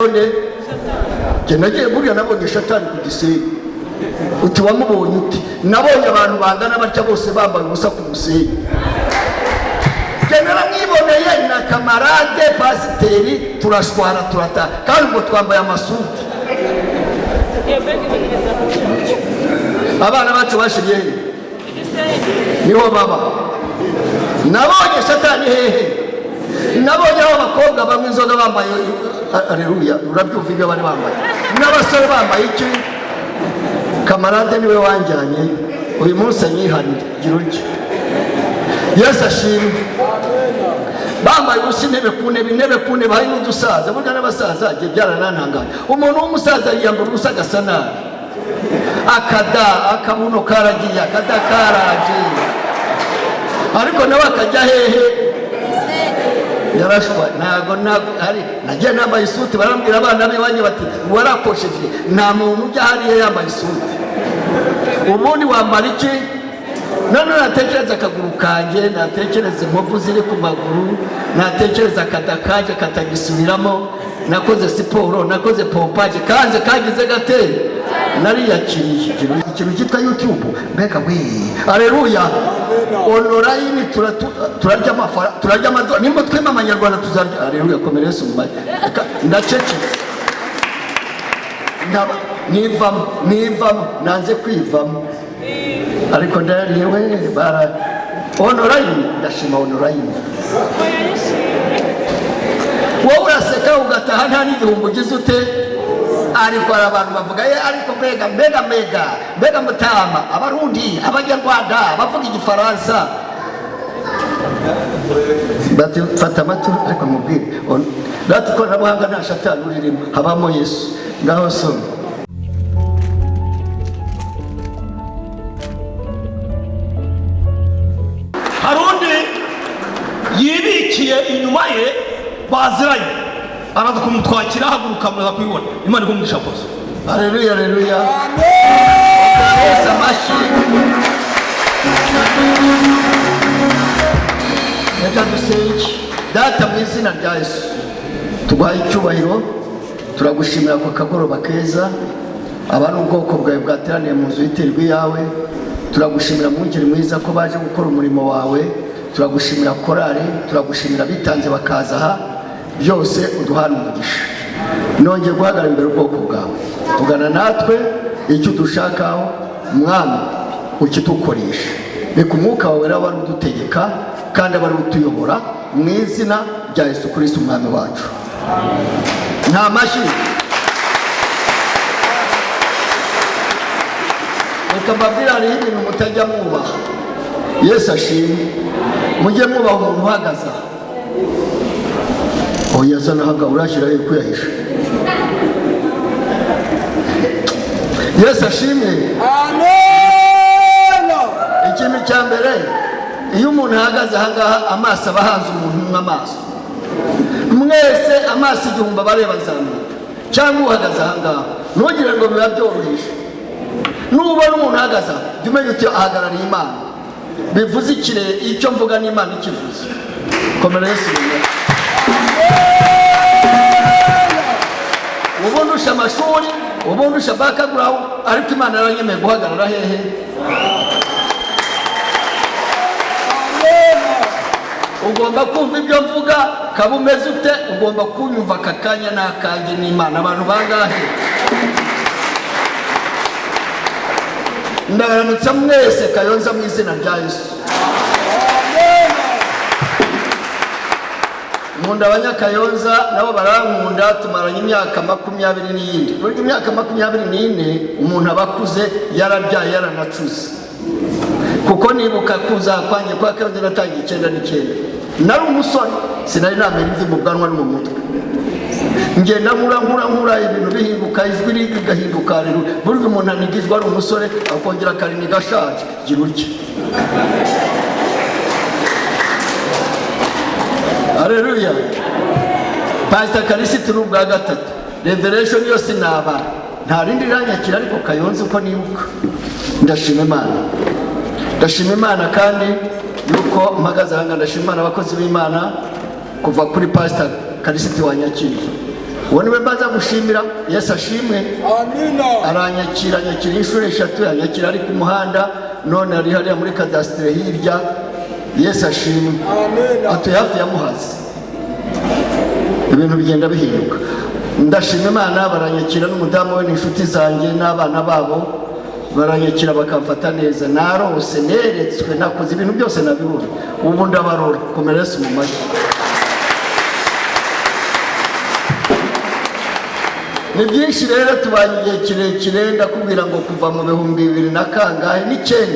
None njye nagiye burya nabonye Shatani ku Gisenyi. Uti wamubonye uti? Nabonye abantu bangana batya bose bambaye ubusa ku musenyi. Njye naramwiboneye na camarade pasiteri, turashwara, turataha, kandi ubwo twambaye amasuti. Abana bacu bashiriye he? Niho baba. Nabonye Satani hehe? Nabonye aho abakobwa banywa inzoga bambaye, aleluya, urabyumva ibyo bari bambaye, n'abasore bambaye iki. Camarade niwe wanjyanye, uyu munsi anyihanire. Gira utya. Yesu ashimwe. Bambaye ubusa, intebe ku ntebe, intebe ku ntebe, hari n'udusaza. Burya n'abasaza igihe byaranantangaje, umuntu w'umusaza yiyambura ubusa agasa nabi, akada akabuno karagiye, akada karaje, ariko nawe akajya hehe? Yarashwa. Ntago hari nagiye nambaye isuti, barambwira abana b'iwanyu bati warakosheje, nta muntu ujya hariya yambaye isuti, ubundi wambara iki? None natekereza akaguru kanjye, natekereza inkovu ziri ku maguru, natekereza akada kanje katagisubiramo, nakoze siporo, nakoze pompage, kanze kagize gate, nariyakiriye. Ikintu cyitwa YouTube, mbega we, aleluya! Online turarya amafaranga, turarya amadolari, nimba twema amanyarwanda tuzarya. Aleluya! Komera Yesu mu mashyi. Ndacecetse. Nivamo, nivamo, nanze kwivamo, ariko ndayariye we bara online. Ndashima online. Wowe uraseka ugataha nta n'igihumbi ugize ute, ariko hari abantu bavuga ye, ariko mbega, mbega, mbega, mbega mutama, Abarundi, Abanyarwanda bavuga Igifaransa bati fata amatu. Ariko mubwire data, ikoranabuhanga nta Shatani uririmo, habamo Yesu. Ngaho soma. Hari undi yibikiye inyuma ye baziranye, araza kumutwakira, ahaguruka, muraza kubibona. Imana ikumugisha kose. Haleluya, haleluya! Yesu amashyi. Reka dusenge. Data, mu izina rya Yesu, tuguhaye icyubahiro, turagushimira ku kagoroba keza. Aba ni ubwoko bwawe bwateraniye mu nzu y'iterwa iyawe. Turagushimira, mwungeri mwiza, ko baje gukora umurimo wawe. Turagushimira korari, turagushimira bitanze bakaza aha. Byose uduhana umugisha. Nongeye guhagarara imbere ubwoko bwawe, tugana natwe icyo udushakaho, Mwami, ukitukoresha. Reka Umwuka wawe rero abe ari udutegeka kandi abe ari utuyobora, mu izina rya Yesu Kristo Umwami wacu. Nta mashyi. Reka mbabwire, hariho ibintu mutajya mwubaha. Yesu ashimwe. Mujye mwubaha umuntu uhagaze aha. Oya, zana ahaga, urashyira he kuyahisha? Yesu ashimwe. Ikintu cya mbere, iyo umuntu ahagaze ahangaha, amaso aba ahanze umuntu umwe, amaso mwese, amaso igihumbi aba areba nzamwita cyangwa uhagaze ahangaha. Ntugire ngo biba byoroheje. Nubona umuntu ahagaze aha, jya umenya uti ahagarariye Imana. Bivuze ikire icyo mvuga n'Imana ikivuze. Komera Yesu inyuma. Ubundi usha amashuri, ubundi usha background, ariko Imana yaranyemeye guhagarara hehe? Ugomba kumva ibyo mvuga, kaba umeze ute, ugomba kunyumva aka kanya n'akanjye n'Imana. Abantu bangahe? Ndabaramutsa mwese Kayonza mu izina rya Yesu. Nkunda Abanyakayonza, nabo barankunda. Tumaranye imyaka 20 n'iyindi. Burya imyaka 24 umuntu aba akuze, yarabyaye, yaranacuze, kuko nibuka kuza kwanjye kwa Kayonza, natangiye 99, nari umusore, sinari namera imvi mu bwanwa no mu mutwe. Ngenda nkura, nkura, nkura, ibintu bihinduka, ijwi rigahinduka. Rero burya umuntu anigizwa ari umusore, akongera akariniga ashaje. Gira utya. Aleluya! Pasita Karisiti ni ubwa gatatu. Revelation yose nabara, nta rindi ranyakira, ariko Kayonza uko nibuka. Ndashima Imana, ndashima Imana kandi yuko mpagaze aha ngaha. Ndashima Imana, abakozi b'Imana, kuva kuri Pasita Karisiti wanyakiriye. Uwo niwe mbaza gushimira. Yesu ashimwe. Aranyakira, anyakira inshuro 3, yanyakira ari ku muhanda, none ari hariya muri kadasitire hirya. Yesu ashimwe. Atuye hafi ya Muhazi. Ibintu bigenda bihinduka. Ndashima Imana, baranyakira n'umudamu we n'inshuti zanjye n'abana babo, baranyakira bakamfata neza. Narose, neretswe, nakoze ibintu byose nabibura, ubu ndabarora. Komera Yesu mu mashyi. Ni byinshi rero, tubanye igihe kirekire. Ndakubwira ngo kuva mu 2009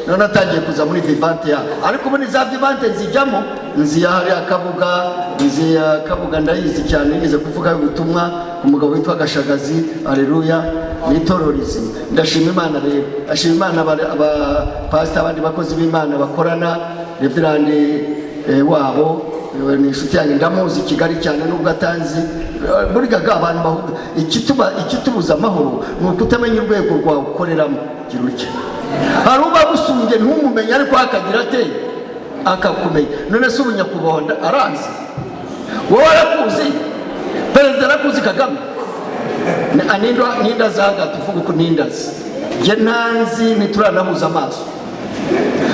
none atangiye kuza muri Vivante ya, ariko ubu ni za Vivante nzijyamo, nzi ya hariya Kabuga, nzi ya Kabuga ndayizi cyane, nigeze kuvuga ubutumwa ku mugabo witwa Gashagazi, aleluya, mu itorero rizima. Ndashima Imana rero, ndashima Imana abapasita, abandi bakozi b'Imana bakorana, reverandi wabo ni inshuti yanjye, ndamuzi Kigali cyane nubwo atanzi. Burya abantu bahuga ikitubuza amahoro ni ukutamenya urwego rwawe ukoreramo. Gira utya, hari uba agusumbye ntumumenye, ariko akagira ate akakumenya. None se ubu nyakubahwa aranzi, wowe arakuzi, perezida arakuzi, Kagame ninda zaga tuvuga uko nindazi, njye ntanzi, ntituranahuza amaso.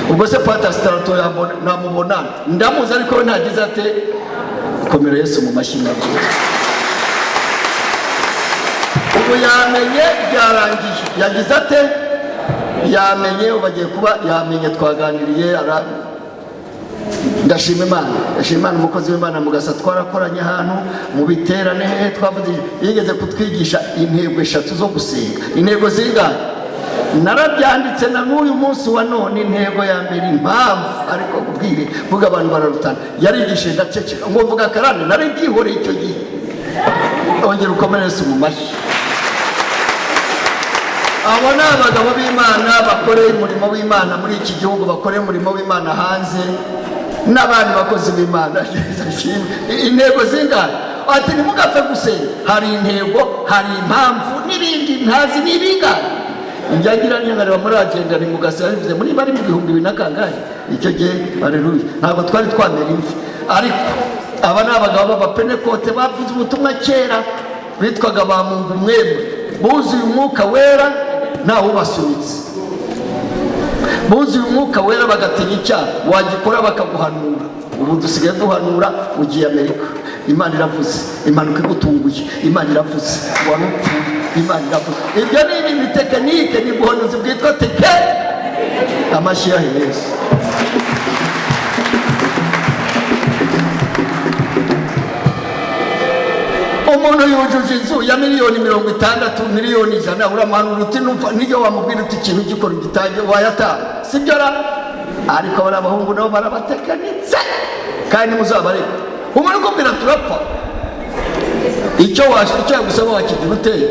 Ubwo se pasitarato namubona, ndamuzi ariko we ntagize ate. Komera Yesu mu mashyi. Ubu yamenye, byarangiye, yagize ate, yamenye, ubu agiye kuba yamenye, twaganiriye. Ndashima Imana, ndashima Imana, umukozi w'Imana Mugasa twarakoranye ahantu mu biterane hehe, twavuze, yigeze kutwigisha intego 3 zo gusenga. Intego zingahe? Narabyanditse na n'uyu munsi wa none. Intego ya mbere, impamvu ariko kubwire vuga abantu bararutana, yarigishije ndaceceka ngo mvuga karande, narabyihoreye icyo gihe. Ongera ukomereze mu mashyi. Abo ni abagabo b'Imana bakoreye umurimo w'Imana muri iki gihugu, bakoreye umurimo w'Imana hanze, n'abandi bakozi b'Imana. Intego zingahe? Ati ntimugapfe gusenga, hari intego, hari impamvu n'ibindi ntazi n'ibingahe. Njya ngira nkareba muri agenda ni Mugasa yabivuze muri bari mu 2000 na kangahe icyo gihe, aleluya, ntabwo twari twamera imvi. Ariko aba ni abagabo b'abapenekote bavuze ubutumwa kera, bitwaga ba Mungu mwemwe, buzuye umwuka wera ntawe ubasunitse, buzuye umwuka wera bagatinya icyaha, wagikora bakaguhanura. Ubu dusigaye duhanura ugiye Amerika, Imana iravuze, impanuka igutunguye, Imana iravuze, wari upfuye, Imana iravuze. Ibyo ni ibintu tekinike, ni ubuhanuzi bwitwa teke. Amashyi ya Yesu. Umuntu yujuje inzu ya 60,000,000, 100,000,000, uramanura uti numva niyo wamubwira uti ikintu gikora igitange wayatanga, sibyo ra? Ariko bari abahungu nabo barabatekanitse, kandi muzabareka. Umuntu ukubwira turapfa, icyo yagusaba wakigira uteye.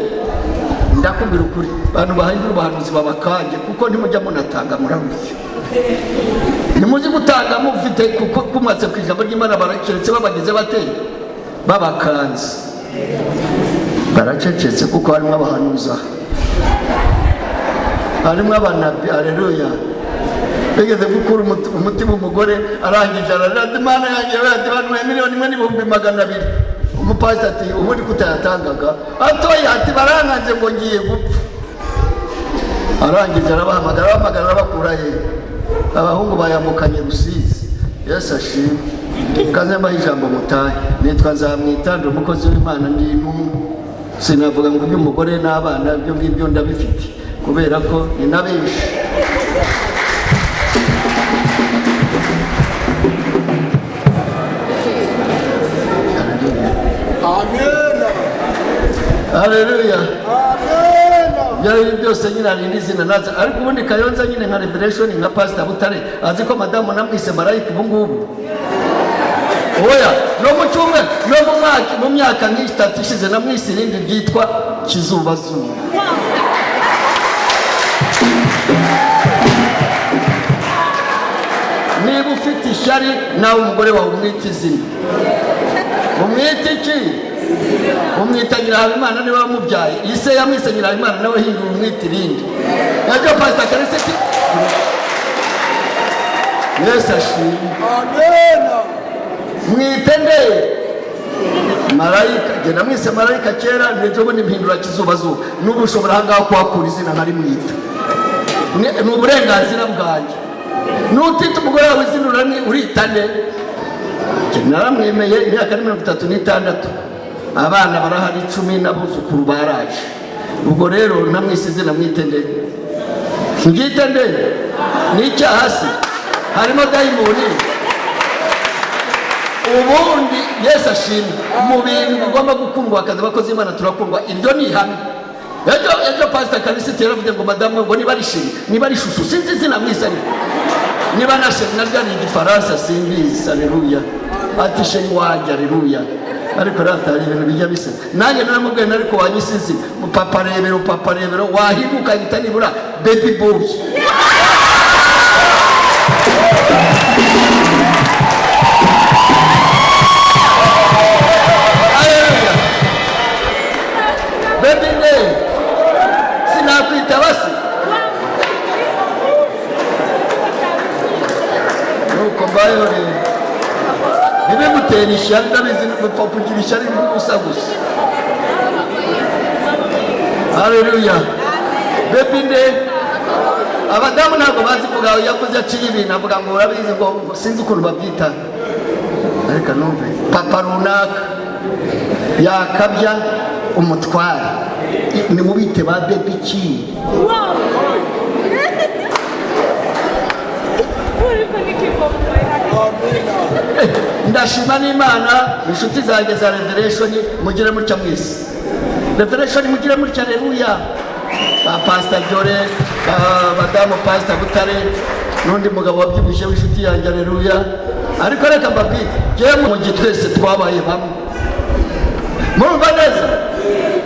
Ndakubwira ukuri, abantu bahindura ubuhanuzi babakanje, kuko ntimujya munatanga, murarushya. Ntimuzi gutanga mufite kuko kumaze ku ijambo ry'Imana, barakiretse babagize bateye babakanze, baracecetse, kuko harimo abahanuza, harimo abanabi, aleluya. Bigeze gukura umutima umugore arangije ararira, Imana yanjye banuye 1,200,000. Umupasiteri ati ubundi kutayatangaga, atoya ati barankanze ngo ngiye gupfa. Arangije arabahamagara, abahamagara arabakura he? Abahungu bayamukanye Rusizi. Yesu ashimwe. Kaze mbahe ijambo mutahe. Nitwa Nzamwita, ndi umukozi w'Imana, ndi intumwa. Sinavuga ngo iby'umugore n'abana ibyo ngibyo ndabifite, kubera ko ni na benshi. Haleluya. Byari byose nyine hari indi zina naza, ariko ubundi Kayonza nyine nka revelation nka Pastor Butare azi ko madamu namwise marayika ubu ngubu. Oya, no mu cyumweru, no mu mwaka, mu myaka nk'itatu ishize namwise irindi ryitwa Kizubazuba. Niba ufite ishyari nawe umugore wawe umwita izina, umwita iki? Umwita Nyirahabimana niba wamubyaye, ise yamwise Nyirahabimana, nawe hindura umwita irindi. Nabyo Pastor Kalisa ati Yesu ashimwe. Amen. Mwite nde? Marayika, genda mwise marayika kera, n'ejo bundi mpindura Kizubazuba. N'ubu ushobora ahangaha kuhakura izina nkarimwita, ni uburenganzira bwanjye. Nutita umugore wawe izina urita nde? Naramwemeye imyaka ni 36, abana barahari 10 n'abuzukuru baraje. Ubwo rero namwise izina, mwite nde? Mbyite nde? Ni icyaha se? Harimo dayimoni? Ubundi Yesu ashimwe, mu bintu bigomba gukundwa akazi, abakozi b'Imana turakundwa, iryo ni ihame. Ejo Pasita Karisiti yaravuze ngo madamu ngo niba ari chérie, niba ari chouchou, sinzi izina mwise, ariko niba na chérie naryo ari igifaransa simbizi. Aleluya! Ati chérie wanjye, aleluya! Ariko rero hari ibintu bijya bisa nanjye naramubwiye, ariko wanyisizi papa rebero, papa rebero, wahinduka ahita nibura baby boy. Aleluya! Baby nde sinakwita basi nuko mbayeho rero. Ntibimutera ishyari, ndabizi mupfa kugira ishyari ry'ubusa gusa. Haleluya! Baby nde? Abadamu ntabwo bazi kuvuga. Yavuze aciye ibintu, avuga ngo urabizi ngo sinzi ukuntu babyita, reka numve papa runaka yakabya umutware, nimubite ba baby ki. Ndashima n'Imana, inshuti zanjye za Revelation, mugire mutya mwese. Revelation mugire mutya, aleluya! Ba Pasita Jore, ba madamu Pasita Butare n'undi mugabo wabyibushye w'inshuti yanjye, aleluya! Ariko reka mbabwire, njyewe mu gihe twese twabaye bamwe, murumva neza,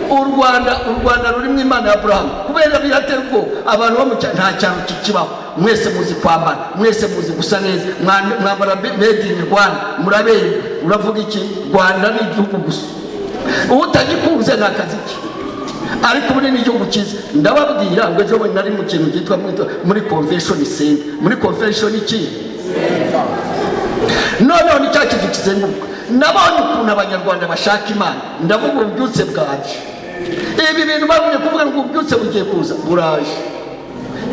u Rwanda, u Rwanda rurimo Imana ya Aburahamu, kubera biratera ubwoba abantu bo mu cyaro, nta cyaro kikibaho. Mwese muzi kwambara, mwese muzi gusa neza, mwambara made in Rwanda, muraberwa. Uravuga iki? Rwanda ni igihugu gusa, utagikunze ni akazi ke, ariko ubu ni igihugu cyiza. Ndababwira ngo ejo bundi nari mu kintu cyitwa muri convention center, muri convention iki, noneho ni cya kizu kizenguruka. Nabonye ukuntu Abanyarwanda bashaka Imana. Ndavuga ububyutse bwaje. Ibi bintu bagumye kuvuga ngo ububyutse bugiye kuza, buraje.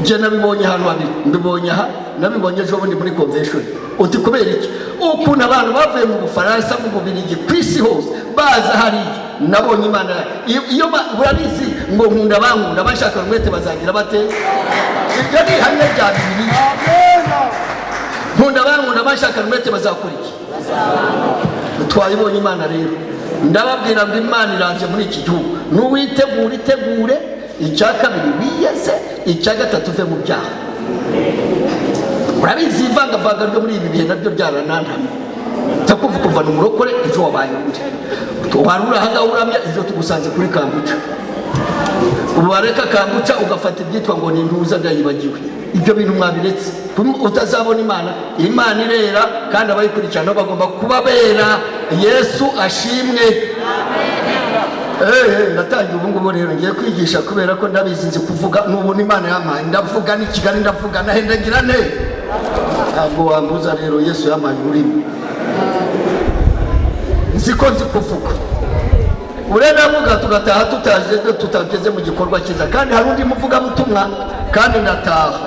Njye nabibonye ahantu habiri, mbibonye aha, nabibonye ejo bundi muri convention. Uti kubera iki? Ukuntu abantu bavuye mu Bufaransa, mu Bubirigi, ku isi hose baza hariya, nabonye Imana. Iyo urabizi ngo nkunda bankunda, bashaka umwete bazagira bate? Ibyo ni ihame rya Bibiliya. Nkunda bankunda, bashaka umwete bazakora iki? Twayibonye Imana rero. Ndababwira ngo Imana iraje muri iki gihugu. Nuwitegura, itegure. Icya kabiri, wiyeze. Icya gatatu, uve mu byaha. Urabizi, ivangavanga ryo muri ibi bihe naryo ryaranantamye. Nza kumva ukumva ni umurokore, ejo wabaye undi. Wari uri ahangaha uramya, ejo tugusanze kuri kambuca. Ubu wareka kambuca ugafata ibyitwa ngo ni intuza, ndayibagiwe. Ibyo bintu mwabiretse, utazabona Imana. Imana irera, kandi abayikurikirana bagomba kuba bera. Yesu ashimwe! Ndatangiye ubu ngubu rero, ngiye kwigisha kubera ko ndabizi nzi kuvuga. N'ubu Imana yampaye, ndavuga ni Kigali, ndavuga nahe, ndagira ne, ntabwo wambuza rero. Yesu yampaye ururimi, nzi ko nzi kuvuga. Urendavuga tugataha tutaje tutageze mu gikorwa cyiza, kandi hari undi muvugabutumwa, kandi ndataha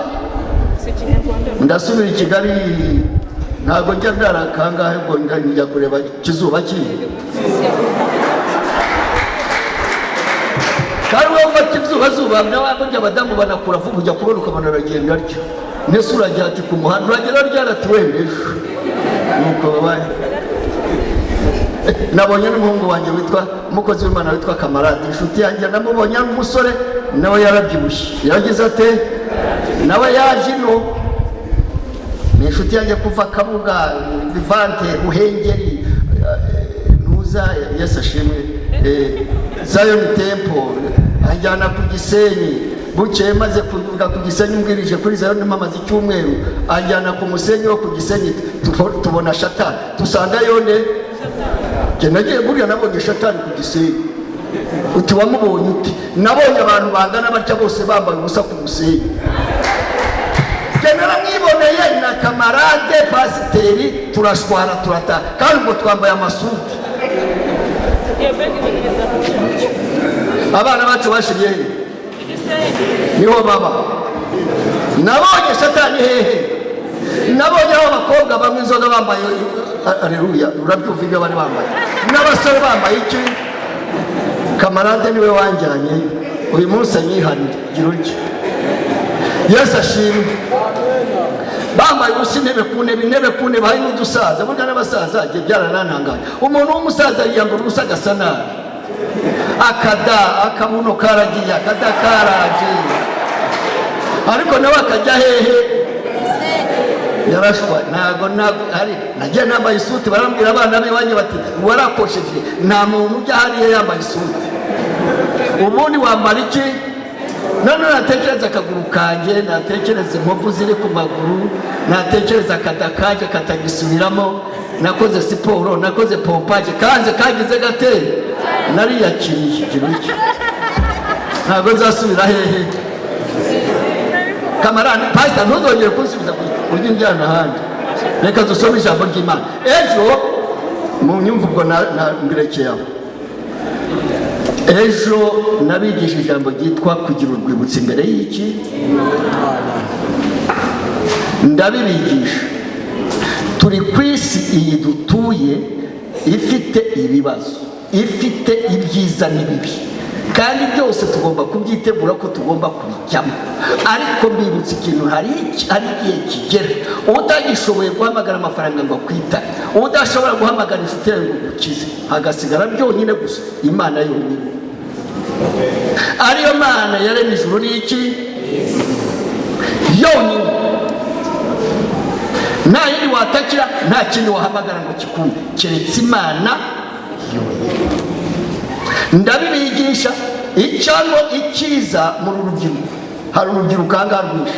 ndasubira i Kigali. Ntabwo njya ndara kangahe, ngo njya kureba Kizuba kiye. Kandi wowe ufata izuba zuba, burya abadamu banakura vuba. Ujya kubona ukabona aragenda atyo. Mbese uragira ati ku muhanda uragera ryari? Ati wenda ejo. Nuko babaye. Nabonye n'umuhungu wanjye witwa umukozi w'Imana witwa Kamarade, inshuti yanjye. Namubonye ari umusore, nawe yarabyibushye, yagize ate, nawe yaje ino. Ni inshuti yanjye kuva Kabuga, Vivante, Ruhengeri, ntuza. Yesu ashimwe! Zion Temple, anjyana ku Gisenyi. Bukeye maze kuvuga ku Gisenyi, mbwirije kuri Zion, mpamaze icyumweru, anjyana ku musenyi wo ku Gisenyi, tubona shatani, dusanga yone. Njye nagiye burya nabonye shatani ku Gisenyi. Uti wamubonye uti? Nabonye abantu bangana batya bose bambaye ubusa ku musenyi. Njye naramwiboneye na kamarade pasiteri, turashwana, turataha, kandi ngo twambaye amasuti. Abana bacu bashiriye he? Niho baba. Nabonye Satani hehe? Nabonye aho abakobwa banywa inzoga bambaye, aleluya, urabyumva ibyo bari bambaye, n'abasore bambaye iki. Kamarade niwe wanjyanye, uyu munsi anyihanire. Gira utya. Yesu ashimwe. Bambaye ubusa, intebe ku ntebe, intebe ku ntebe, hari n'udusaza. Burya n'abasaza igihe byaranantangaje, umuntu w'umusaza yiyambura ubusa, agasa nabi, akada akabuno karagiye, akada karagiye, ariko nawe akajya hehe? Yarashwa. Ntabwo hari nagiye nambaye isuti, barambwira abana b'iwanjye bati: "Warakosheje, nta muntu ujya hariya yambaye isuti, ubundi wambara iki?" None natekereza akaguru kanjye, natekereza inkovu ziri ku maguru, natekereza akada kanjye katagisubiramo, nakoze siporo, nakoze pompage, kanze kagize gate, nariyakiriye. Gira utya. Ntabwo nzasubira hehe? Kamarani, pasita, ntuzongere kunsubiza ujye unjyana ahandi. Reka dusome ijambo ry'Imana. Ejo mu nyumva, ubwo mbirekeye aho. Ejo nabigishije ijambo ryitwa kugira urwibutso imbere y'iki? Ndabibigisha. Turi ku isi iyi dutuye ifite ibibazo, ifite ibyiza n'ibibi, kandi byose tugomba kubyitegura ko tugomba kubijyamo. Ariko mbibutsa ikintu: hari igihe kigera utagishoboye guhamagara amafaranga ngo akwitane, udashobora guhamagara inshuti yawe ngo ugukize, hagasigara byonyine gusa Imana yonyine, ariyo Mana yaremye ijuru n'iki yonyine. Nta yindi watakira, nta kindi wahamagara ngo kikumve keretse Imana yonyine. Ndabibigisha icyangwa icyiza mu rubyiruko. Hari urubyiruko aha ngaha rwinshi.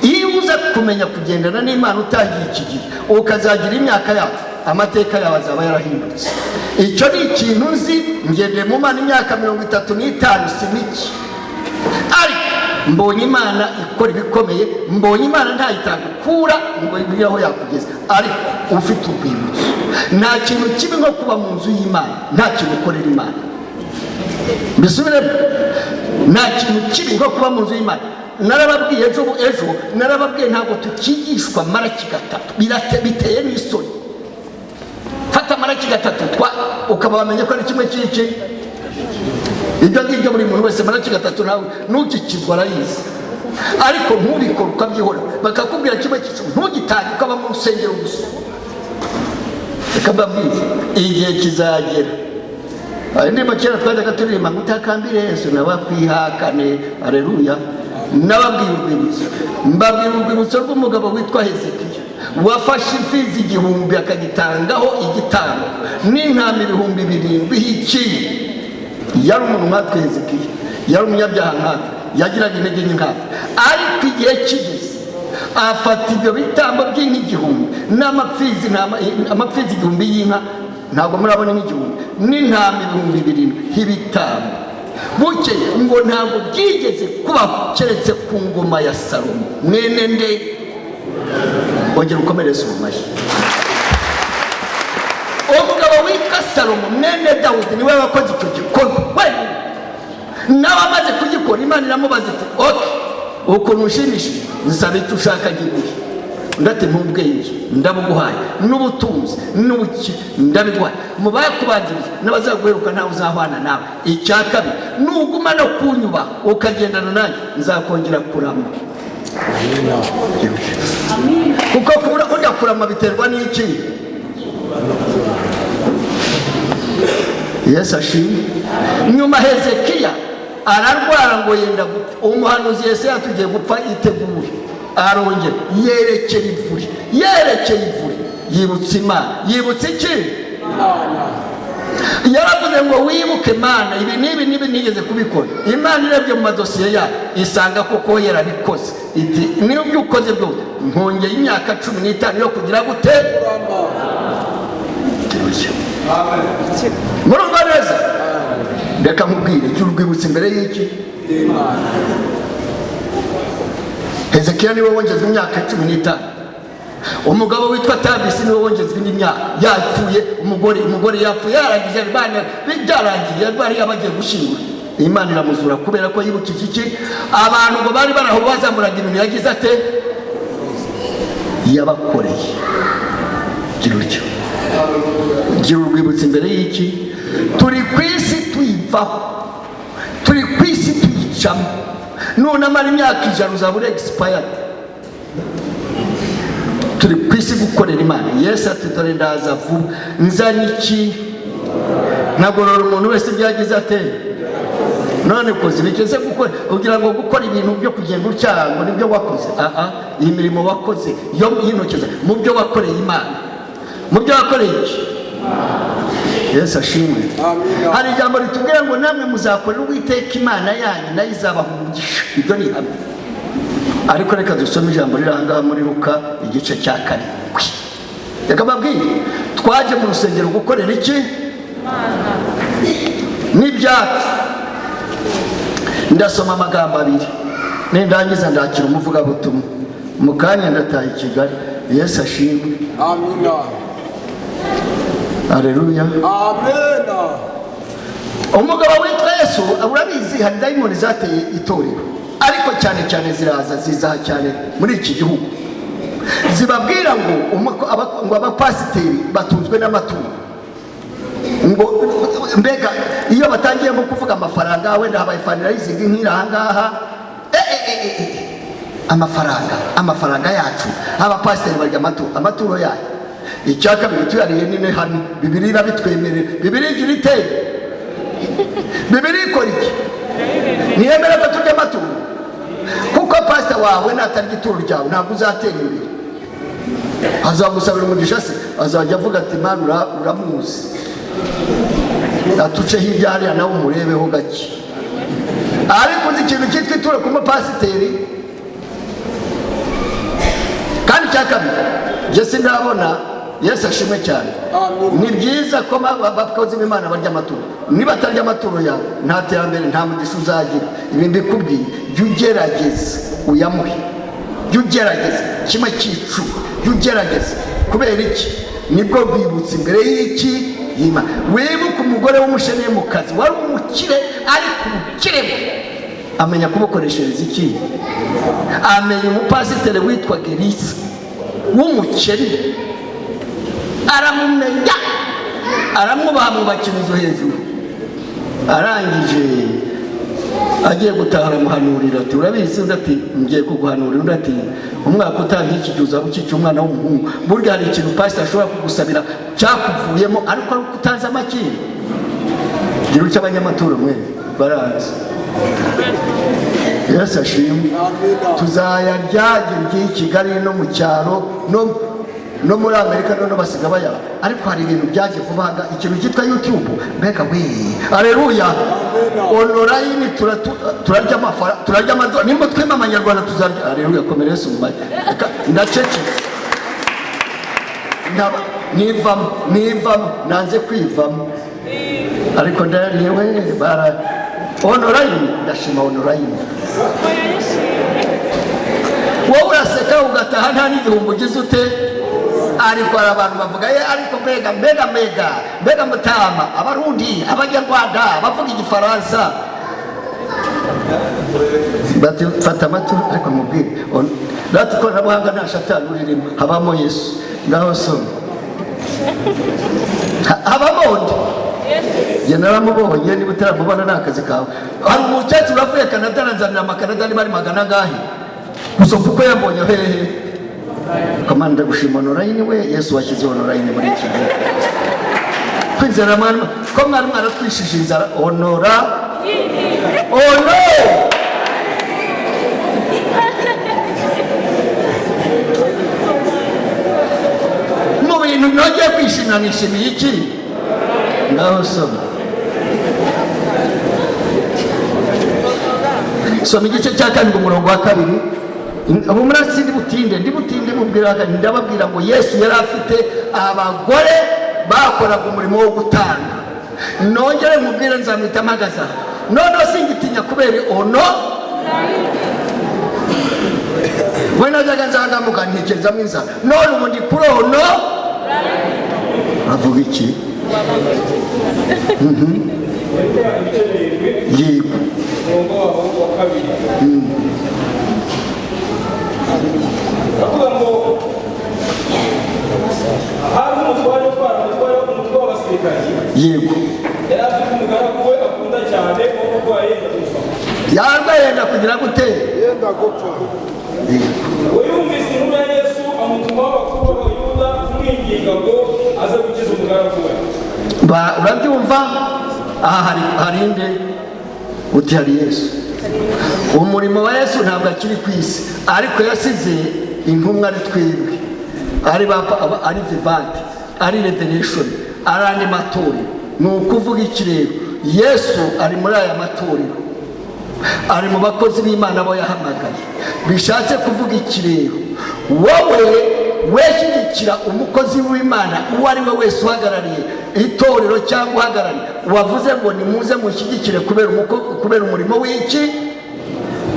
Iyo uza kumenya kugendana n'Imana utangiye iki gihe, ukazagira imyaka yacu, amateka yawe azaba yarahindutse. Icyo ni ikintu nzi. Ngendeye mu Mana imyaka 35, si mike, ariko mbonye Imana ikora ibikomeye, mbonye Imana ntayitagukura ngo ibwire aho yakugeza. Ariko ufite urwibutso, nta kintu kibi nko kuba mu nzu y'Imana nta kintu ukorera Imana. Mbisubiremo: nta kintu kibi nko kuba mu nzu y'Imana. Narababwiye ejo, ejo narababwiye, ntabwo tukigishwa Maraki 3. Biteye n'isoni. Fata Maraki 3 twa, ukaba wamenye ko ari kimwe cy'iki, ibyo ngibyo buri muntu wese. Maraki 3 nawe ntugikizwa arayizi, ariko ntubikore, ukabyihora. Bakakubwira kimwe cy'icumi ntugitange, ukaba mu rusengero gusa. Reka mbabwire, igihe kizagera. Hari indirimbo kera twajyaga turirimba ngo utakambire Yesu nawe akwihakane. Aleluya. Nababwiye urwibutso, mbabwira urwibutso rw'umugabo witwa Hezekiya wafashe imfizi 1000 akagitangaho igitambo n'intama 7000 h'ikiyi. Yari umuntu nkatwe. Hezekiya yari umunyabyaha nkatwe, yagiraga intege nke nkatwe, ariko igihe kigeze afata ibyo bitambo by'inka 1000 n'amapfizi amapfizi 1000 y'inka, ntabwo murabona inka 1000, n'intama 7000 h'ibitambo. Bukeye ngo ntabwo byigeze kubaho keretse ku ngoma ya Salomo mwene nde? Ongera ukomereze umumashyi. Umugabo witwa Salomo mwene Dawudi niwe wakoze icyo gikorwa wenyine. Nawe amaze kugikora, Imana iramubaza iti: "Okay, ukuntu ushimishije, nsaba icyo ushaka giguhe." Undi ati: "Ntubwenge ndabuguhaye, n'ubutunzi n'ubukire ndabiguhaye, mu bakubanziriza n'abazaguheruka ntawe uzahwana nawe. Icya kabiri, nuguma no kunyubaha ukagendana nanjye, nzakongera kurama." Kuko burya kurama biterwa n'iki? Yesu ashimwe. Nyuma Hezekiya ararwara ngo yenda gupfa. Umuhanuzi Yesaya tugiye gupfa, itegure. Arongera yerekera ivure, yerekeye ivure, yibutse Imana. Yibutse iki? Yaravuze ngo: "Wibuke Mana ibi n'ibi n'ibi nigeze kubikora." Imana irebye mu madosiye yayo isanga koko yarabikoze, iti: "N'ibyo ukoze byose, nkongeye imyaka 15 yo kugira gute?" Murumva neza? Reka nkubwire, gira urwibutso imbere y'iki? Hezekiya niwe wongezwa imyaka 15. Umugabo witwa Tabisi niwe wongezwa indi myaka. Yapfuye umugore yapfuye, yarangije, bana byarangiye, bari bagiye gushyingura, Imana iramuzura kubera ko yibukije iki? Abantu ngo bari baraho bazamuraga ibintu yagize ate? Yabakoreye. Gira utyo, gira urwibutso imbere y'iki? Turi ku isi tuyivaho, turi ku isi tuyicamo. Nunamara imyaka 100 uzaba uri expired. Turi ku isi gukorera Imana. Yesu ati: "Dore ndaza vuba, nzanye iki? Nkagorora umuntu wese ibyo yagize ate?" None koze bigeze gukora, ugira ngo gukora ibintu byo kugenda utyaha ngo nibyo wakoze? Aha iyi mirimo wakoze yo y'intoki zawe, mu byo wakoreye Imana, mu byo wakoreye iki? Yesu ashimwe. Hari ijambo ritubwira ngo namwe muzakorera Uwiteka Imana yanyu, nayo izabaha umugisha. Ibyo ni ihame. Ariko reka dusome ijambo riri ahangaha muri Luka igice cya 7. Reka mbabwire, twaje mu rusengero gukorera iki? N'ibyacu. Ndasoma amagambo abiri, nindangiza ndakira umuvugabutumwa. Mu kanya ndataha i Kigali. Yesu ashimwe. Amina. Aleluya. Amena. Umugabo witwa Yesu, urabizi, hari dayimoni zateye itorero, ariko cyane cyane ziraza zizaha cyane muri iki gihugu, zibabwira ngo ngo abapasiteri batunzwe n'amaturo. Ngo mbega iyo batangiyemo kuvuga amafaranga, wenda habaye fundraising nk'iri ahangaha, amafaranga, amafaranga yacu, abapasiteri barya amaturo yayo. Icya kabiri, tuyariye nine hano Bibiri irabitwemerera. Bibiri igira iteye, Bibiri ikora iki? Ntiyemera ko turya amaturo, kuko pasita wawe natarya ituro ryawe ntabwo uzatera imbere. Azagusabira umugisha se? Azajya avuga ati: "Mana, uramuzi, atuce hirya hariya nawe umurebeho gake." Ariko uzi ikintu cyitwa ituro ku mupasiteri? Kandi icya kabiri, njye sindabona. Yesu ashimwe cyane. Ni byiza ko abakozi b'Imana barya amaturo. Niba atarya amaturo yawe, nta terambere, nta mugisha uzagira. Ibi mbikubwiye, jya ugerageza uyamuhe, jya ugerageza kimwe cy'icumi, jya ugerageza. Kubera iki? Nibwo rwibutso imbere y'iki? Y'Imana. Wibuke umugore w'umushenemukazi wari umukire, ariko ubukire bwe amenya kubukoreshereza iki? Amenya umupasiteri witwaga Elisa w'umukene, aramumenya, aramwubaha, amwubakira inzu hejuru. Arangije agiye gutaha, aramuhanurira ati: "Urabizi?" Undi ati: "Ngiye kuguhanurira." Undi ati: "Umwaka utangiye iki gihe uzaba ukikiye umwana w'umuhungu." Burya hari ikintu pasiteri ashobora kugusabira cyakuvuyemo, ariko ari uko utazi amakiri. Gira utyo, abanyamaturo mwe barazi. Yesu ashimwe. Tuzayarya igihe i Kigali no mu cyaro no muri Amerika, none basiga baya. Ariko hari ibintu byaje vuba aha, ikintu cyitwa YouTube. Mbega we, aleluya! Online turarya amafaranga, turarya amadolari. Nimba twema amanyarwanda tuzarya. Aleluya! Komera Yesu mu mashyi. Reka, ndacecetse. Nivamo, nivamo, nanze kwivamo, ariko ndayariye we. Bara online, ndashima online. Wowe uraseka ugataha nta n'igihumbi ugize ute, ariko hari abantu bavuga ye. Ariko mbega, mbega, mbega, mbega mutama, Abarundi, Abanyarwanda bavuga Igifaransa bati: "Fata amaturo." Ariko mubwire rati ikoranabuhanga nta shatani uririmo, habamo Yesu. Ngaho soma. Habamo undi. Njye naramubonye. Niba utaramubona ni akazi kawe. Hari umukecuru avuye Kanada, aranzanira amakanada, niba ari magana angahe gusa, kuko yambonye hehe. Kamana, ndagushima online we. Yesu washyizeho online muri iki gihe. Kwizera mwari ko mwari mwaratwishije inzara. Honora ono. Mu bintu nongeye kwishimira, nishimiye iki? Ngaho soma, soma igice cya 7, umurongo wa 2. Ubu murasi ndi butinde, ndi butinde mubwira. Ndababwira ngo Yesu yari afite abagore bakoraga umurimo wo gutanga. Nongere mubwire, nzamwita mpagaze aha. Noneho singitinya kubera ono. We najyaga nzangamuka ntekerezamo inzara, none ubu ndi kurono. Avuga iki? Ibice 7. Yego. Umurongo waho wa kabiri uravuga ngo hari umutware utwara umutwe w'abasirikari. Yego. Yari afite umugaragu we akunda cyane wo urwaye yenda gupfa. Yarwaye yenda kugira gute? Yenda gupfa. Yego. We yumvise inkuru ya Yesu, amutumaho abakuru b'Abayuda kumwinginga ngo aze gukiza umugaragu we. Urabyumva aha hari inde uti hari Yesu. Umurimo wa Yesu ntabwo akiri ku isi, ariko yasize intumwa, ari twebwe, ari ari Vivante, ari Revelation, ari andi matorero. Ni ukuvuga iki rero? Yesu ari muri aya matorero, ari mu bakozi b'Imana bo yahamagaye. Bishatse kuvuga iki rero? Wowe weshyigikira umukozi w'Imana uwo ari we wese uhagarariye itorero cyangwa uhagarariye wavuze ngo nimuze mushyigikire kubera umurimo w'iki,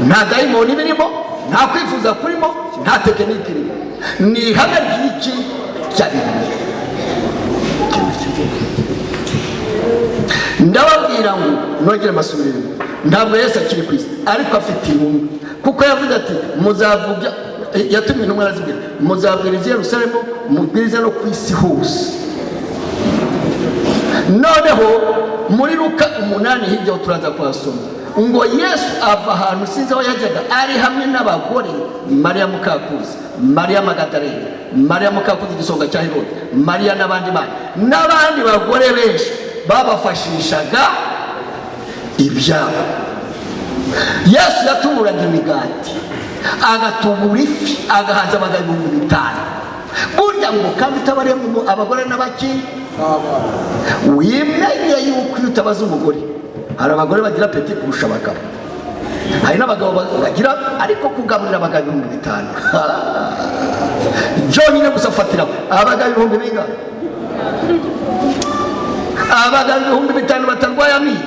nta dayimoni birimo, nta kwifuza kurimo, nta tekinike irimo, ni ihame ry'iki? Rya Bibiliya. Ndababwira ngo nongere amasubiremo, ntabwo Yesu akiri ku isi, ariko afite intumwa, kuko yavuze ati muzavuga, yatumye intumwa arazibwira, muzabwiriza i Yerusalemu, mubwirize no ku isi hose. Noneho muri Luka 8 hirya aho turaza kuhasoma ngo Yesu ava ahantu sinzi aho yajyaga, ari hamwe n'abagore: Mariya Mukakuzi, Mariya Magadarena, Mariya Mukakuzi igisonga cya Herode, Mariya n'abandi bana n'abandi bagore benshi babafashishaga ibyabo. Yesu yatuburaga imigati, agatubura ifi, agahaza abagabo 5000. Burya ngo kandi utabariyemo abagore n'abaki, wimenye yuko iyo utabaza umugore, hari abagore bagira appétit kurusha abagabo, hari n'abagabo bagira, ariko kugaburira abagabo 5000 byonyine gusa, fatira abagabo ibihumbi bingana, abagabo 5000 batarwaye amibe.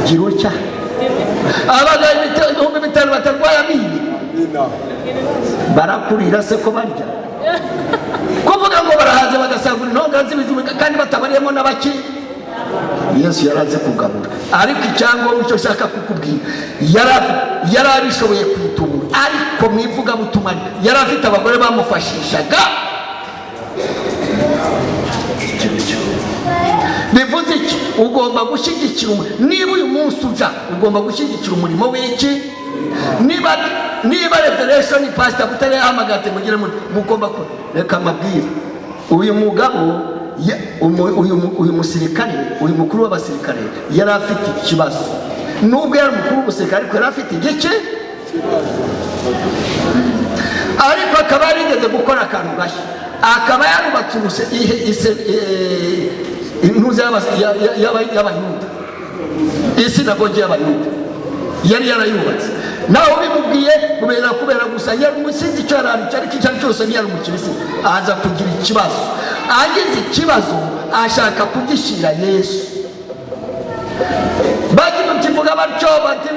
Gira utya, abagabo 5000 batarwaye amibe barakurira se ko barya? Kuvuga ngo barahaze bagasagura intonga z'ibijumba kandi batabariyemo n'abaki. Yesu yarazi kugabura, ariko icyangombwa icyo nshaka kukubwira, yari abishoboye kwitubura, ariko mu ivugabutumwa yari afite abagore bamufashishaga. Bivuze iki? Ugomba gushyigikira, niba uyu munsi uja, ugomba gushyigikira umurimo w'iki. Niba Revelation, Pastor Butare yahamagaye ati mugire muri, mugomba ku reka amabwire uyu mugabo, uyu musirikare, uyu mukuru w'abasirikare yari afite ikibazo. Nubwo yari umukuru w'umusirikare, ariko yari afite igice, ariko akaba yarigeze gukora akantu gashya, akaba yarubatse intuza y'Abayuda, isinagogi y'Abayuda yari yarayubatse. Nawe ubimubwiye kubera gusa yari umusinzi, icyo yari ari ariko icyo ari cyose ntiyari umukirisitu. Aza kugira ikibazo, agize ikibazo ashaka kugishyira Yesu. Bakivuga batyo bati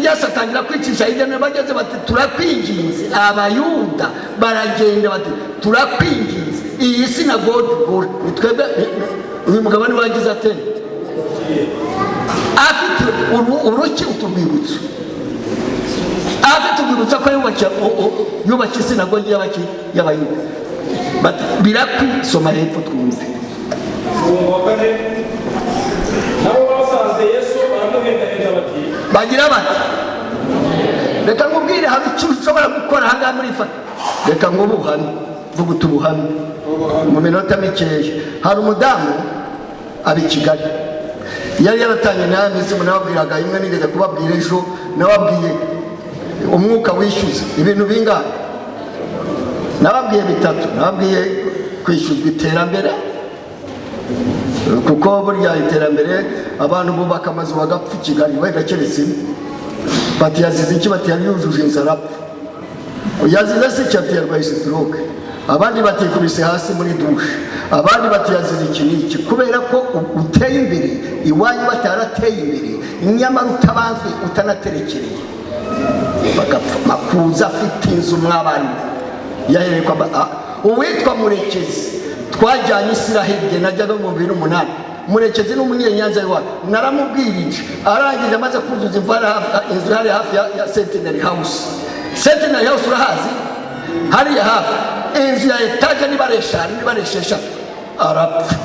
Yesu atangira kwicisha hirya no hino. Bageze bati turakwinginze, Abayuda baragenda bati turakwinginze, iyi sinagogi gura ni twebwe. Uyu mugabo ni wagize ate? Afite uruki uturwibutso, afite urwibutso ko yubakiye isinagogi y'Abayuda. Bati birakwisoma hepfo twumve. Umurongo wa kane: nabo basanze Yesu baramuhendahenda bati Bagira bati reka nkubwire, hari icyo ushobora gukora ahangaha muri fa, reka ngo ubuhamye, vuga uti ubuhamye mu minota mikeya. Hari umudamu aba i Kigali, yari yaratanye nawe minsi, nababwiraga imwe nigeze kubabwira ejo, nababwiye umwuka wishyuza ibintu bingahe? Nababwiye bitatu. Nababwiye kwishyuzwa iterambere, kuko burya iterambere abantu bubaka amazu bagapfa i Kigali, wenda keretse imwe. Bati yazize iki? Bati yari yujuje inzu arapfa. Yazize se iki? Ati yarwaye stroke. Abandi batikubise hasi muri dushe, abandi batiyazize iki n'iki, kubera ko uteye imbere iwanyu batarateye imbere, nyamara utabanzwe utanaterekereye, bagapfa. Makuza afite inzu mw'abana yahereye kwa uwitwa Murekezi, twajyanye Isiraheli igihe najyaga mu 2008. Murekezi ni umunyenyanza iwacu, naramubwirije, arangije amaze kuzuza inzu hari hafi ya Centenary House. Centenary House urahazi, hariya hafi, inzu ya etaje, niba ari eshanu, niba ari esheshatu. Arapfa,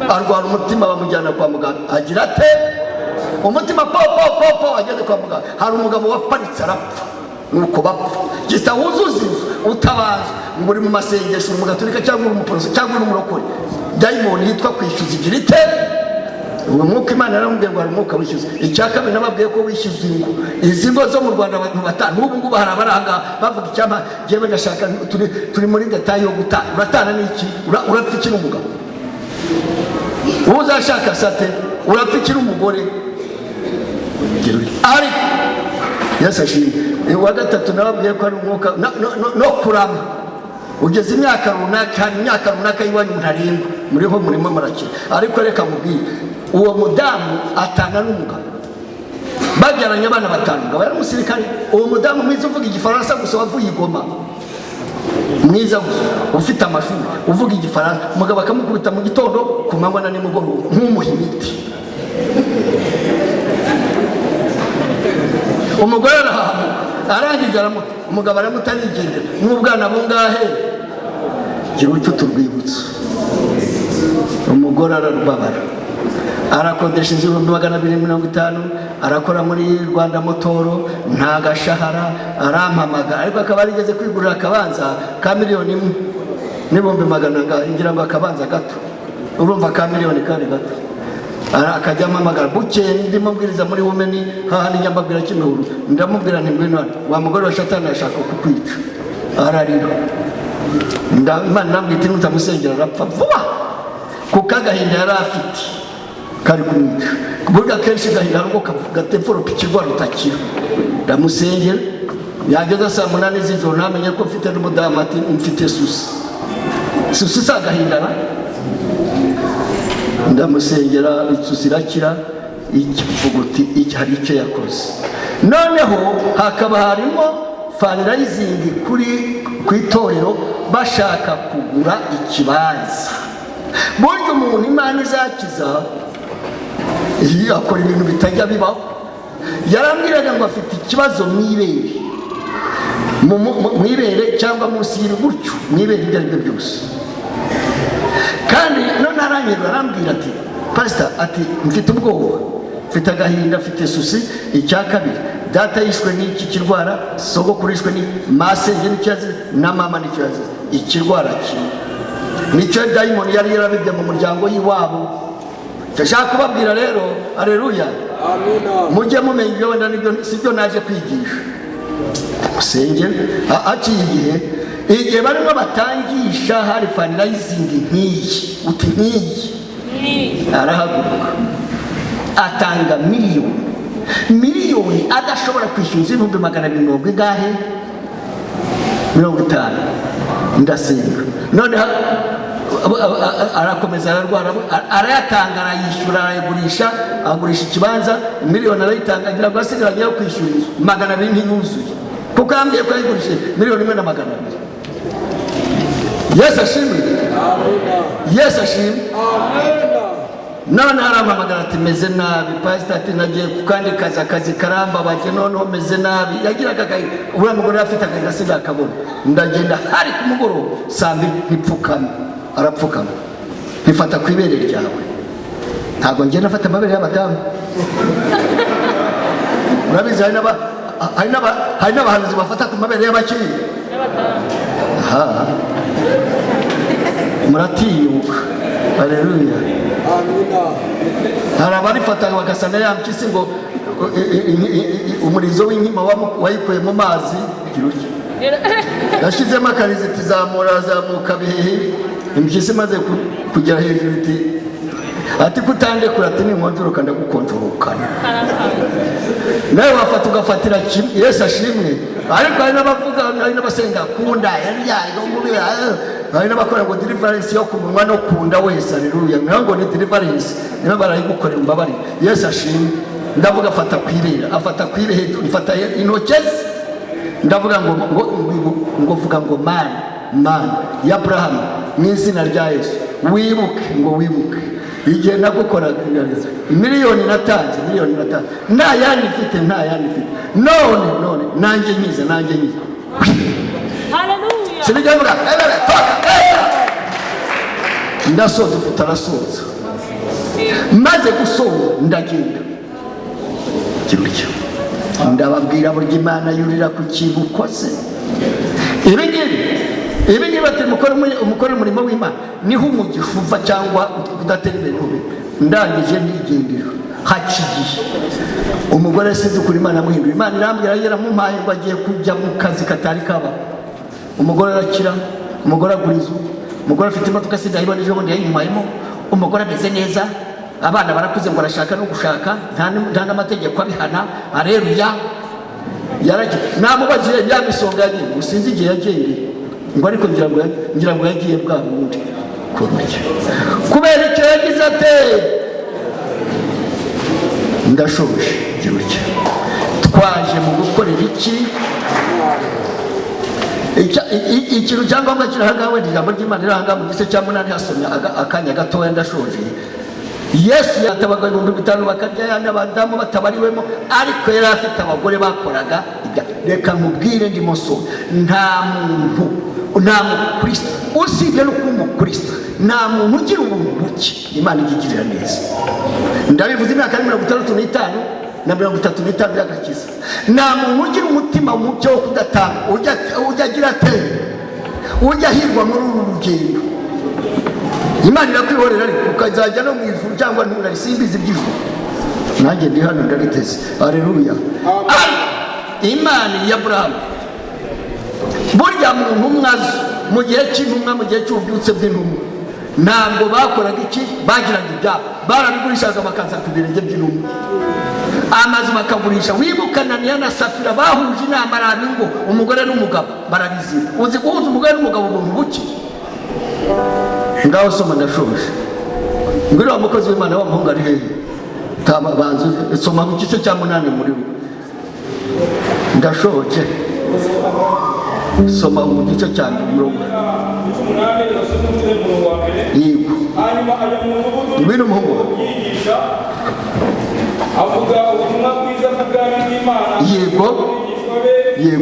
arwara umutima, bamujyana kwa muganga, agira ate umutima po po po po. Ageze kwa muganga hari umugabo waparitse arapfa. Nuko bapfa gisa wuzuza inzu utabanza ngo uri mu masengesho, uri umugatolika cyangwa uri umuporoso cyangwa uri umurokore. Dayimoni yitwa kwishyuza igira ite uwo mwuka? Imana yaramubwiye ngo hari umwuka wishyuza. Icya kabiri, nababwiye ko wishyuza ingo, izi ngo zo mu Rwanda abantu batanu n'ubu ngubu hari abari ahangaha bavuga icyampa njyewe ndashaka. Turi muri détail yo gutana. Uratana n'iki? Urapfa iki n'umugabo uzashaka sate? Urapfa iki n'umugore? Ariko Yesu ashimwe. Uwa gatatu nababwiye ko ari umwuka no kurama. Ugeze imyaka runaka, hari imyaka runaka y'iwanyu ntarengwa muriho, murimo murakira. Ariko reka mubwire, uwo mudamu atana n'umugabo, babyaranye abana batanu. Umugabo yari umusirikare. Uwo mudamu mwiza uvuga Igifaransa gusa, wavuye i Goma, mwiza gusa, ufite amashuri, uvuga Igifaransa, umugabo akamukubita mu gitondo, ku manywa na nimugoroba, nk'umuha imiti. Umugore arahahamuka, arangije aramuta, umugabo aramuta, arigendera n'ubwana bungahe. Gira utyo turwibutso. Umugore ararubabara, arakodesha inzu 250,000, arakora muri Rwanda Motoro, nta gashahara. Arampamagara, ariko akaba yarigeze kwigurira akabanza ka 1,100,000, ngira ngo akabanza gato, urumva ka miliyoni kari gato. Akajya ampamagara. Bukeye ndimo mbwiriza muri women hahandi njya mbabwira Kimihurura, ndamubwira nti: "Ngwino hano wa mugore wa Shatani, arashaka kukwica." Ararira. Imana irambwira iti: "Nutamusengera arapfa vuba," kuko agahinda yari afite kari kumwica. Burya kenshi agahinda hari ubwo gatepforopa ikirwara utakira. Ndamusengera, yageza saa 8 z'ijoro ntamenye ko mfite n'umudamu, ati: "Mfite souci." Souci si agahinda na? Ndamusengera, i souci irakira. Ikivuguti iki hari icyo yakoze. Noneho hakaba harimo fundraising kuri ku itorero, bashaka kugura ikibanza. Burya umuntu Imana izakiza iyo akora ibintu bitajya bibaho. Yarambwiraga ngo afite ikibazo mu ibere, mu ibere cyangwa munsi y'iri gutyo mu ibere, ibyo ari byo byose. Kandi none aranyerura, arambwira ati: "Pasita," ati, "mfite ubwoba, mfite agahinda, mfite souci. Icya kabiri, data yishwe n'iki kirwara, sogokuru yishwe ni masenge n'icyo yazize, na mama n'icyo yazize, ikirwara kimwe." Nicyo dayimoni yari yarabibye mu muryango y'iwabo. Ndashaka kubabwira rero, aleluya, mujye mumenya ibyo wenda nibyo si byo naje kwigisha. Musenge. Haciye igihe, igihe barimo batangisha, hari fundraising nk'iyi, uti nk'iyi, arahaguruka atanga miliyoni, miliyoni adashobora kwishyura inzu 250,000 ingahe, 50. Ndasenga, noneho arakomeza ararwara, arayatanga, arayishyura, arayigurisha, agurisha ikibanza, miliyoni arayitanga. Agira ngo asigaranye yo kwishyura inzu 200 ntiyuzuye, kuko yambwiye ko yayigurishije 1,200,000. Yesu ashimwe, Yesu ashimwe. None arampamagara ati: "Meze nabi, pasita," ati, "nagiye ku kandi kazi, akazi karambabaje, noneho meze nabi." Yagiraga agahinda, uriya mugore yari afite agahinda sindakabona. Ndagenda, hari ku mugoroba saa 2, ntipfukame, arapfukama, ntifata ku ibere ryawe. Ntabwo ngenda afata amabere y'abadamu, urabizi. Hari n'abahanuzi bafata ku mabere y'abakiri. Aha muratinyuka, aleluya. Hari abarifata bagasa na ya mpyisi ngo umurizo w'inkima wayikuye mu mazi. Gira utya, yashyizemo akarizo iti: "Zamura." Azamuka bihehe, impyisi imaze kugera hejuru iti, ati: "Kutandekura?" Ati: "Ninkonjoroka ndagukonjorokana." Nawe wafata ugafatira kimwe. Yesu ashimwe. Ariko hari n'abavuga, hari n'abasenga kunda yarya. Hari n'abakora ngo deliverance yo ku munwa no ku nda wese. Aleluya! Naho ngo ni deliverance, niba barayigukorera umbabare. Yesu ashimwe. Ndavuga, afata ku ibere, afata ku ibere, mfata intoki ze, ndavuga ngo vuga ngo: "Mana, Mana ya Aburahamu, mu izina rya Yesu, wibuke," ngo wibuke igihe nagukoraga miliyoni natanze, miliyoni natanze, nta yandi mfite, nta yandi mfite. None nanjye nkize, nanjye nkize. Hallelujah. Sinijya mvuga ebere toka eh. Ndasoza, ufite arasoza. Maze gusoza ndagenda gutya, ndababwira, burya Imana yurira ku kintu ukoze. Ibi ngibi, ibi ngibi bati mukore umurimo w'Imana, niho umugisha uva cyangwa udatera imbere ntube. Ndangije ndigendera. Haca igihe, umugore sinzi ukuntu Imana yamuhinduye. Imana irambwira, yaramumpaye ngo agiye kujya mu kazi katari kabaho. Umugore arakira, umugore agura inzu, umugore afite imodoka, sindayibona, ejo bundi yayimuhayemo. Umugore ameze neza, abana barakuze, ngo arashaka no gushaka, nta n'amategeko abihana. Areruya! Yaragiye, namubajije ya misonga yagiye, ngo sinzi igihe yagendeye, ngo ariko ngira ngo yagiye bwa bundi kurya kubera icyo yagize ate. Ndashoje. Gira utya, twaje mu gukorera iki? Ikintu cyangombwa kiri ahangaha, wenda ijambo ry'Imana riri ahangaha mu gice cya 8, hasomye akanya gatoya, ndashoje. Yesu yatabaga 5000 bakarya, n'abadamu batabariwemo, ariko yari afite abagore bakoraga. Reka nkubwire, ndimo so, nta muntu, nta mukristo, usibye no kuba umukristo, nta muntu ugira ubuntu buke Imana ijya igirira neza. Ndabivuze, imyaka ni 65 na 35 y'agakiza. Nta muntu ugira umutima muke wo kudatanga ujya agira ate, ujya ahirwa muri uru rugendo. Imana irakwihorera, ariko ukazajya no mu ijuru cyangwa ntunari, simbizi iby'ijuru, nanjye ndi hano ndariteze. Aleluya! Imana ya Aburahamu, burya mu ntumwa zo mu gihe cy'intumwa, mu gihe cy'ububyutse bw'intumwa, ntabwo bakoraga iki? Bagiraga ibyabo, barabigurishaga bakaza ku birenge by'intumwa, amazu bakagurisha. Wibuka Ananiya na Safira bahuje inama, araba ingo, umugore n'umugabo barabizira. Uzi guhuza umugore n'umugabo ubuntu buke? Ngaho soma, ndashoje. Ngwino wa mukozi w'Imana wa muhungu ari hehe? Taba banza soma mu gice cya 8 muri we. Ndashoje, soma mu gice cya mirongo. 8, irasoma umurongo wa mbere. Yego. Hanyuma ajya mu mudugudu Ngwino umuhungu. yigisha, avuga ubutumwa bwiza bw'ubwami bw'Imana. Yego. Abigishwa be Yego.